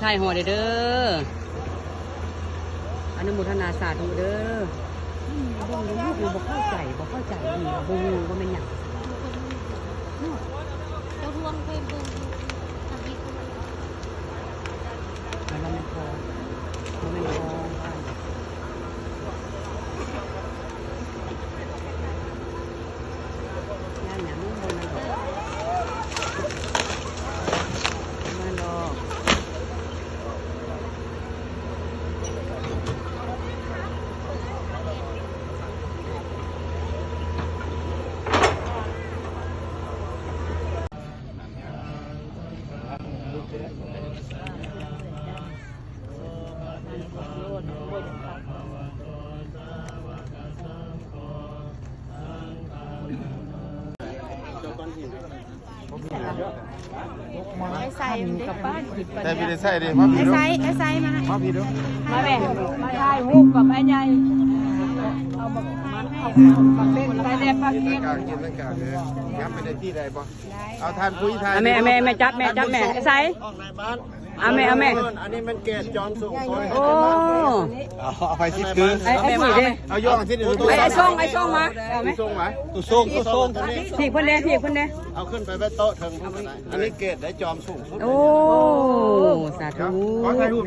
ຖ່າຍຮອດເດີ ອະນຸໂມທະນາສາທຸເດີ. ອືມ ເບິ່ງຢູ່ ລູກຍັງບໍ່ເຂົ້າໃຈ ບໍ່ເຂົ້າໃຈອີ່ຫຍັງ ບໍ່ຮູ້ວ່າແມ່ນຫຍັງ. ເຈົ້າທວງເຄີຍເບິ່ງຢູ່ທຳອິດ. ແລ້ວມັນບໍ່ ບໍ່ແມ່ນບໍ່ ໄປໃສ່ ໄດ້ໄປໃສ່ເດ້ ມາພີ້ເດີ ໄປໃສ່ ໄປໃສ່ມາ ມາພີ້ເດີ ມາແມ່ ມາຖ່າຍຮູບກັບອ້າຍໃຫຍ່ ເອົາບັກມັນເຂົ້າ ໄປແດ່ປາກ ເກັບ ກາງກິນກາງເດີ ຍັບໄປໄດ້ທີ່ໃດບໍ່? ເອົາທ່ານຜູ້ຖ່າຍ ແມ່ ແມ່ ແມ່ຈັບ ແມ່ຈັບ ແມ່ໃສ່ ອອກນາຍບ້ານ ເອົາແມ່ ເອົາແມ່ ອັນນີ້ມັນເກດຈອມສູງ ໂອ້ ເອົາ ເອົາໄປຊິຄື ໄອ້ ໄອ້ຜູ້ເດ້ ເອົາຢູ່ທີ່ນີ້ ໄອ້ ໄອ້ຊ່ອງ ໄອ້ຊ່ອງມາ ເອົາແມ່ ສົ່ງມາ ຕູ້ສົ່ງ ຕູ້ສົ່ງ ພີ້ເພິ່ນເດ້ ພີ້ເພິ່ນເດ້ ເອົາຂຶ້ນໄປໄວ້ໂຕະເທິງ ອັນນີ້ເກດໄດ້ຈອມສູງສຸດ ໂອ້ ສາທຸ ຂໍຖ່າຍຮູບ